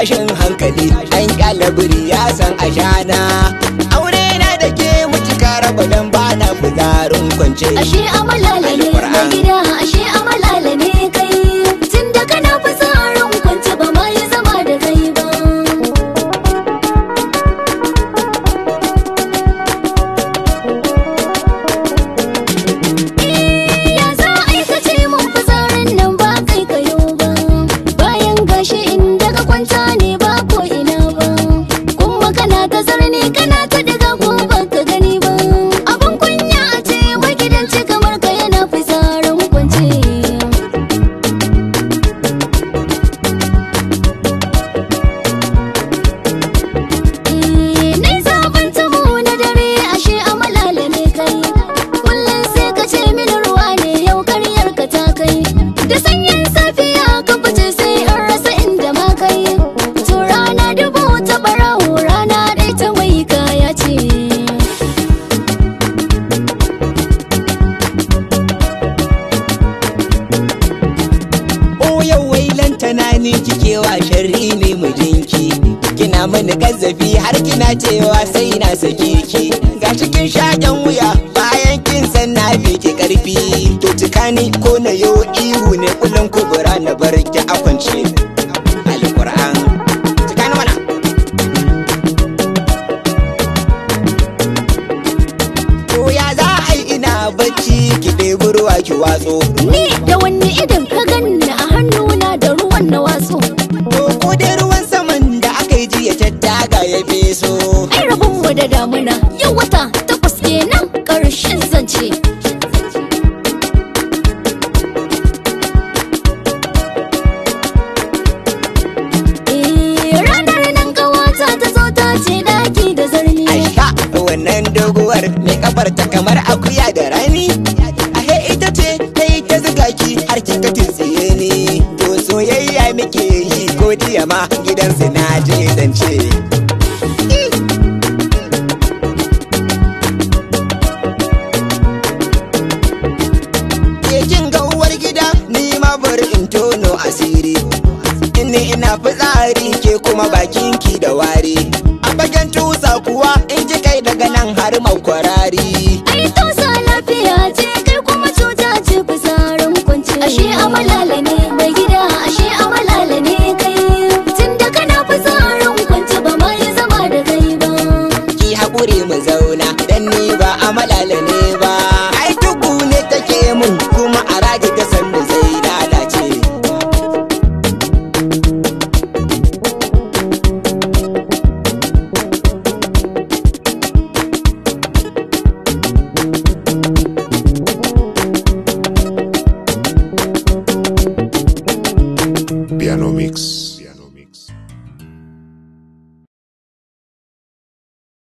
tashin hankali, an kyala biri ya san ashana. Aure na da ke mutuka raba dan bana fitsarin kwance. Ashe amalala ne mai gida, ashe amalala ne kai. Tunda kana fitsarin kwance ba ma yi zama da kai ba. Ya za a yi kace mun fitsarin nan ba kai kayo ba. Bayan gashi inda ka kwanta ne ba ko ina ba. Kuma kana ta zarni kana ta diga ko ba ka gani ba. Abun kunya a ce magidanci kamar ka yana fitsarin kwance. Nai zaben tumu na dare ashe amalala ne kai. Kullum sai ka ce mini ruwa ne yau karyar ka ta kai. Da sanyin safiya ka fice sai in rasa inda ma kai. To rana dubu ta barawo rana ɗaya ta mai kaya ce. O yau wai lantana ni kike wa sharri ne mijinki. Kina mani gazzafi har kina cewa sai na sake ki. Ga cikin shaƙen wuya bayan kin san na fi ki karfi. To cika ni ko na yo ihu ne kullum kubura na bar ki a kwance. Alƙur'an. Cika ni mana. To ya za a yi ina bacci ki ɗebi ruwa ki watso. Ni da wani idan ka ganni a hannuna da ruwan na watso. To ko dai ruwan saman da aka yi jiya tattaga ya feso. Ai rabon mu da damuna yau wata 8 kenan ƙarshen zance. Eh, ranar nan ƙawata ta zo ta ce ɗaki da zarni. Aisha wannan doguwar mai kafar ta kamar akuya da rani. Ahe ita ce ta yi ta zuga ki har kika tuntsiye ni. To soyayya muke yi ko jiya ma gidansu na je zance. Ke kin ga uwar gida ni ma bari in tono asiri. Inni ina fitsari ke kuma bakinki da wari. A bagen tusa kuwa in ji kai daga nan har makwarari. Ai tusa lafiya ce.